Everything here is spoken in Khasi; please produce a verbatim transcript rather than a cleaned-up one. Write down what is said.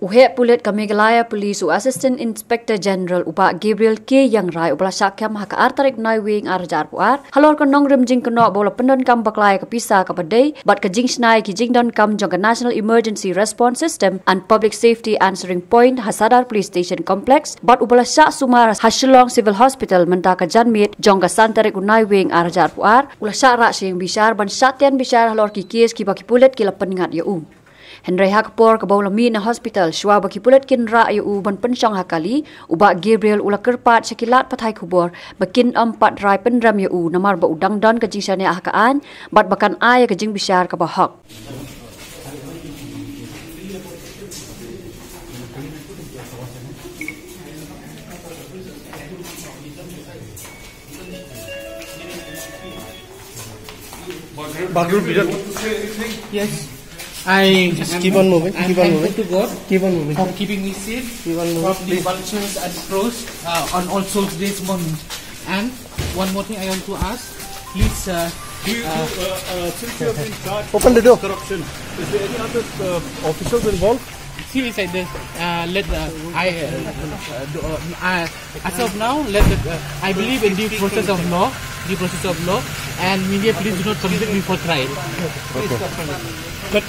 U heh pulit ka Meghalaya Police, u Assistant Inspector General u Bah Gabriel K Iangrai, uba la shah kem ha ka ar tarik Naiwieng ar hajar arphew ar, halor ka nongrim jingkynnoh ba u la pyndonkam bakla ïa ka pisa kaba dei bad ka jingshna ïa ki jingdonkam jong ka National Emergency Response System and Public Safety Answering Point ha Sadar Police Station Complex, bad uba la shah sumar ha Shillong Civil Hospital mynta ka janmiet jong ka san tarik u Naiwieng ar hajar arphew ar, u la shah rah sha ïing bishar ban shah tian bishar halor ki kes kiba ki pulit ki la pynngat ïa u. Hynrei ha ka por kaba u la mih na hospital, shuwa ba ki pulit kin rah ïa u ban pynshong ha kali, u Bah Gabriel u la kyrpad sha ki lad pathai khubor ba kin ym pat rai pynrem ïa u, namar ba u dang don ka jingshaniah ha ka aiñ bad ba kan ai ïa ka jingbishar kaba hok. Bagru, Bagru, you want to say anything? Yes. I Just keep on moving, I'm keep on thankful moving. To God Keep on moving. For keeping me safe Keep on moving, from the please. Vultures and crows, uh, on All Souls Day morning. And one more thing I want to ask, please, uh, Do you, uh, do, uh, uh, since you have been charged Open the door. With corruption, is there any other, uh, officials involved? See inside this. Uh, let, uh, I, uh, uh, do, uh, uh, as of now, let the, uh, I believe in due process of law, due process of law, and media, please do not convict me for trial. Okay. But